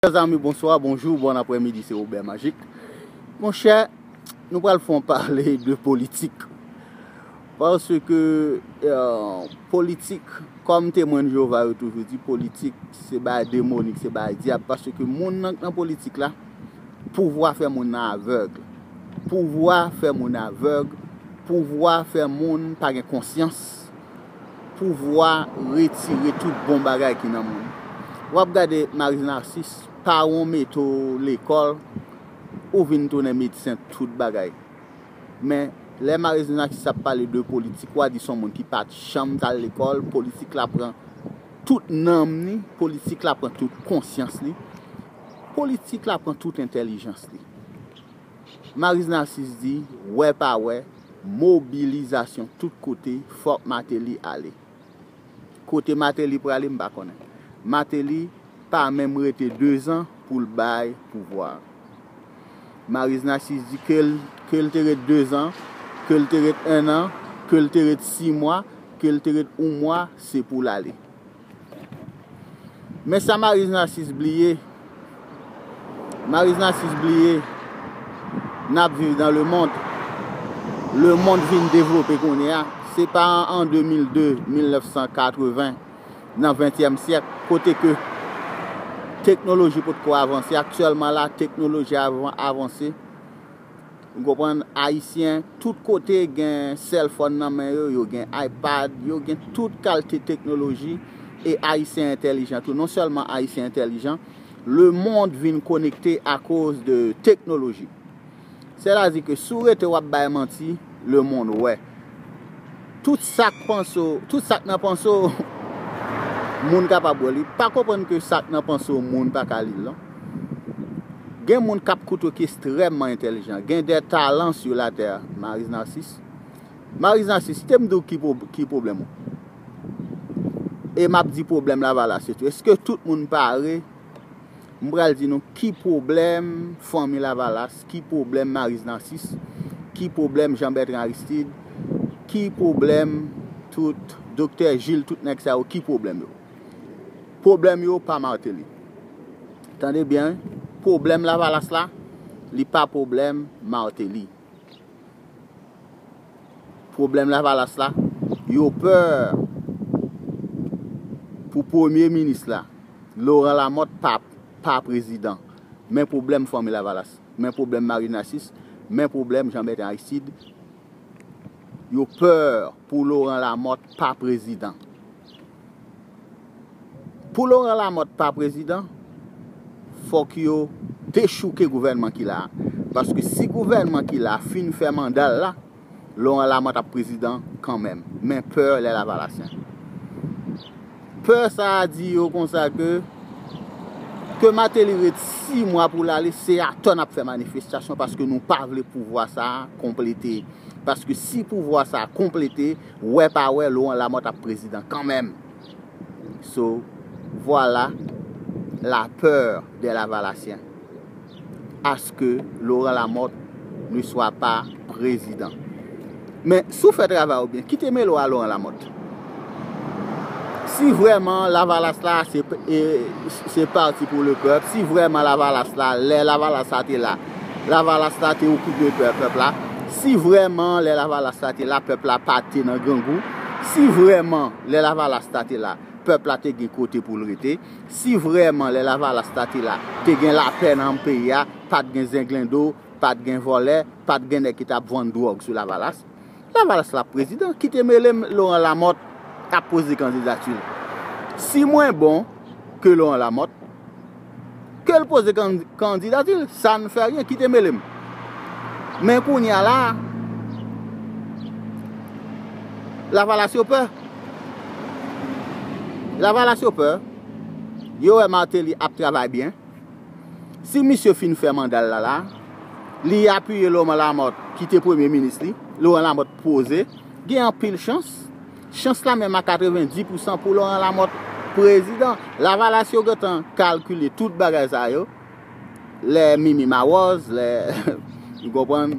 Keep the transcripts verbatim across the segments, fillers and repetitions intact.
Chers amis, bonsoir, bonjour, bon après-midi, c'est Robert Magic. Monchè, nou pral fè yon pale de politik. Paske, euh, politik, kòm Temwen Jewova yo toujou di, politik, se bagay demonik, se bagay dyab. Paske moun nan, nan politik la, pouvwa fè moun nan avèg. Pouvwa fè moun avèg. Pouvwa fè moun pa gen konsyans. Pouvwa retire tout bon bagay ki nan moun. W ap gade Marise Narcisse, pawon mete w lekòl, ou vin tounen medsen tout bagay. Men, lè Marise Narcisse ap pale de politik, w a di se yon moun ki pa t janm t al lekòl, politik la pran tout nanm li, politik la pran tout konsyans li, politik la pran tout entèlijans li. Marise Narcisse di, wè pa wè, mobilizasyon tout kote, fòk Martelly ale. Kote Martelly prale, m pa konnen. Martelly pa menm rete dezan pou l bay pouvwa. Marise Narcisse di ke l, ke l te ret dezan, ke l te ret ennan, ke l te ret sis mwa, ke l te ret yon mwa, se pou l ale. Men sa Marise Narcisse bliye, Marise Narcisse bliye, n ap viv dans le monde. Le monde vin devlope kounye a. Se pa an de mil de, mil nèf san katreven, nan ventyèm syèk, kote ke teknoloji potko avanse. Aktyèlman la, teknoloji avan-, avanse. Ou konprann? Ayisyen, tout kote gen sèlfòn nan men yo, yo gen iPad, yo gen tout kalite teknoloji, e Ayisyen entèlijan tou. Non sèlman Ayisyen entèlijan, lemonn vin konekte akoz de teknoloji. Sètadi ke si w rete w ap bay manti, lemonn wè. Tout sa k panse w, tout sa k nan panse w, moun kapab wè li. Pa konprann ke sa k nan panse w, moun pa ka li l, non. Gen moun k ap koute w ki ekstrèmman entèlijan. Gen des talents sur la terre, Marise Narcisse. Marise Narcisse, kite m di w ki pwo-, ki pwoblèm ou. E m ap di pwoblèm Lavalas yo tou. Èske tout moun pare? M pral di nou ki pwoblèm fanmi Lavalas, ki pwoblèm Marise Narcisse, ki pwoblèm Jean Bertrand Aristide, ki pwoblèm tout Doktè Gilles, tout nèg sa yo, ki pwoblèm yo. Pwoblèm yo pa Martelly. Tande byen, pwoblèm Lavalas la, li pa pwoblèm Martelly. Pwoblèm Lavalas la, yo pè pou premye minis la, Laurent Lamothe pa, pa prezidan. Men pwoblèm fanmi Lavalas, men pwoblèm Marie Narcisse, men pwoblèm Jean Bertrand Aristide. Yo pè pou Laurent Lamothe pa prezidan. Pou Laurent Lamothe pa prezidan, fòk yo dechouke gouvènman ki la a. Paske si gouvènman ki la a fin fè manda l la, Laurent Lamothe ap prezidan kanmenm. Men pè lè Lavalasyen. Pè sa a di yo konsa ke, ke Martelly ret sis mwa pou l ale, se atò n ap fè manifestasyon paske nou pa vle pouvwa sa a konplete. Paske si pouvwa sa a konplete, wè pa wè, Laurent Lamothe ap prezidan kanmenm. So, voilà la peur des Lavalasyen. À ce que Laurent Lamothe ne soit pas président. Men, si w fè travay ou byen, kite mele w a Laurent Lamothe. Si vrèman Lavalas la, se, e, se Parti pour le Peuple, si vrèman Lavalas la, lè Lavalas la te la, Lavalas la te au cœur de pèp, pèp la, si vrèman lè Lavalas la te la, pèp la pa te nan grangou, si vrèman lè Lavalas la te la, pèp la te gen kote pou l rete, si vrèman lè Lavalas la te la, te gen lapè nan peyi a, pa t gen zenglendo, pa t gen vòlè, pa t gen nèg ki t ap vann dwòg sou Lavalas, Lavalas la prezidan, kite mele m Laurent Lamothe ap poze kandidati l. Si mwen bon ke Laurent Lamothe, ke l poze kan-, kandidati l, sa n fè ryen, kite mele m. Men kounye a la, Lavalas yo pè. Lavalas yo pè. Yo wè Martelly ap travay byen. Si misye fin fè manda l la, la, li apiye Laurent Lamothe, ki te premye minis li, Laurent Lamothe poze, gen anpil chans. Chans la menm a katrevendi pousan pou Laurent Lamothe prezidan. Lavalas yo gentan kalkile tout bagay sa yo. Lè Mimi Mawòz, lè, ou konprann,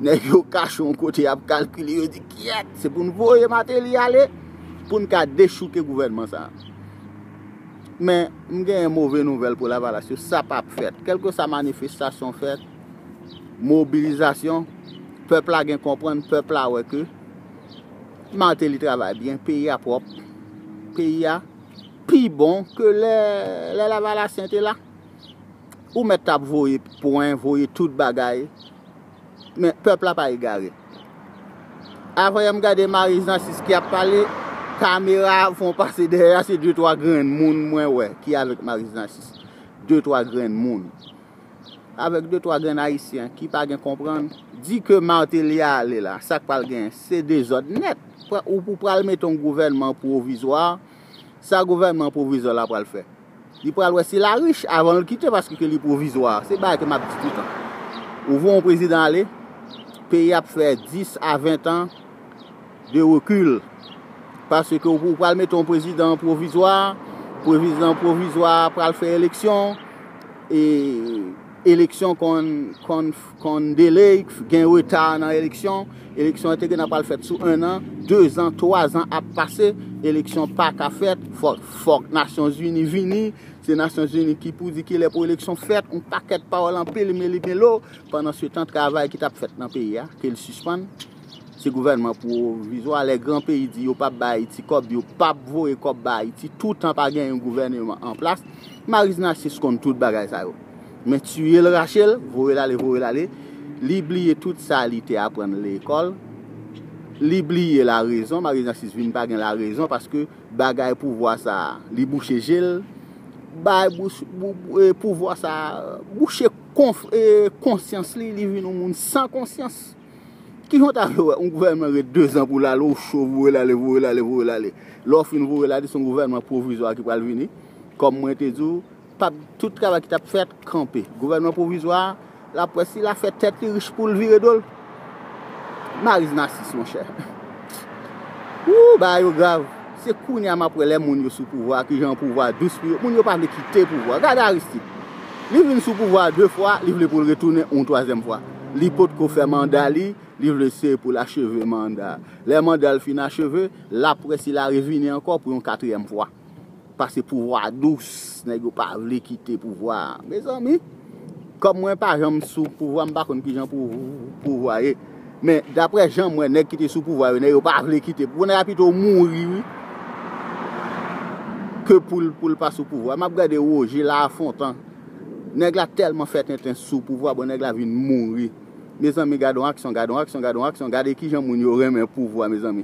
nèg yo kache yon kote, y ap kalkile, yo di, kyèt, se pou n voye Martelly ale, pou n ka dechouke gouvènman sa a. Men, m genyen move nouvèl pou Lavalas yo, sa p ap fèt. Kèlkeswa manifestasyon fèt, mobilizasyon, pèp la gen konprann, pèp la wè ke Martelly travay byen, peyi a pwòp, peyi a pi bon ke lè, lè Lavalasyen te la. Ou mèt t ap voye pwen, voye tout bagay, men pèp la pa egare. Avan yè m gade Maryse Narcisse ki ap pale, kamera a fè yon pase dèyè a, se de twa grenn moun mwen wè ki avèk Maryse Narcisse. De twa grenn moun. Avèk de twa grenn Ayisyen ki pa gen konprann, di ke Martelly ale la, sa k pral genyen, se dezòd nèt. Ou pou pral mete yon gouvènman pwovizwa, sa gouvènman pwovizwa la pral fè? Li pral wè si l a rich avan l kite, paske ke li pwovizwa. Se bagay ke m ap di toutan. Ou voye yon prezidan ale, peyi ap fè dis a ven tan de rekil. Paske ou, ou pral mete yon prezidan pwovizwa, prezidan pwovizwa pral fè eleksyon, e eleksyon konn, konn, konn delay, gen reta nan eleksyon. Eleksyon an te gen nan pral fèt sou en an, de zan, twa zan ap pase, eleksyon pa ka fèt, fòk, fòk Nasyonzini vini, se Nasyonzini ki pou di kilè pou eleksyon fèt, yon pakèt pawòl anpil meli melo, pandan se tan travay ki t ap fèt nan peyi a, ke l sispann. Se gouvènman pwovizwa, lè gran peyi di yo p ap bay Ayiti kòb, yo p ap voye kòb bay Ayiti, toutan pa gen yon gouvènman an plas. Maryse Narcisse konn tout bagay sa yo. Men tiye l, rache l, voye l ale, voye l ale. Li bliye tout sa li te aprann lekòl. Li bliye larezon. Maryse Narcisse vin pa gen larezon paske bagay pouvwa sa a, li bouche je l. Bay bouch, bou, bou, e, pouvwa sa a, bouche konf, e, konsyans li, li vin yon moun san konsyans. Kijan w ta vle wè yon gouvènman ret de zan pou l ale, ou cho, voye l ale, voye l ale, voye l ale. Lè w fin voye l ale, se yon gouvènman pwovizwa ki pral vini. Kòm mwen te di w, p ap, tout travay ki t ap fèt, kanpe. Gouvènman pwovizwa a, laprès li la fè tèt li rich pou l vire do l. Maryse Narcisse, monchè. Wou, bagay yo grav. Se kounye a m ap wè lè moun yo sou pouvwa, kijan pouvwa dous pou yo. Moun yo pa vle kite pouvwa. Gade Aristide. Li vin sou pouvwa de fwa, li vle pou l retounen yon twazyèm fwa. Li potko fè manda li, li vle se pou l acheve manda. Lè manda l fin acheve, laprès li la revini ankò pou yon katriyèm fwa. Paske pouvwa dous, nèg yo pa vle kite pouvwa a. Mezanmi, kòm mwen pa janm sou pouvwa, m pa konn kijan pou, pouvwa ye. Men, daprè jan m wè nèg ki te sou pouvwa yo, nèg yo pa vle kite. Bon, nèg la pito mouri, wi. Ke pou l, pou l pa sou pouvwa. M ap gade Roger Lafontant. Nèg la tèlman fè tenten sou pouvwa, bon, nèg la vin mouri. Mezanmi, gade yon aksyon, gade yon aksyon, gade yon aksyon. Gade kijan moun yo renmen pouvwa, mezanmi.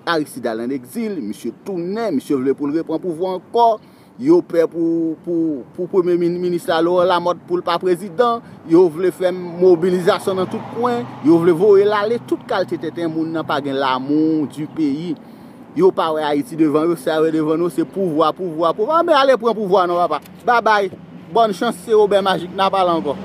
Aristide al an egzil, misye tounen, misye vle pou l repran pouvwa ankò. Yo pè pou, pou, pou premye min, minis la, Laurent Lamothe, pou l pa prezidan. Yo vle fè mobilizasyon nan tout kwen. Yo vle voye l ale. Tout kalite tenten, moun nan pa gen lamou di peyi. Yo pa wè Ayiti devan yo, sa yo wè devan yo, se pouvwa, pouvwa, pouvwa. Men ale pran pouvwa non, papa. Babay. Bòn chans, se Obè Majik, n a pale ankò.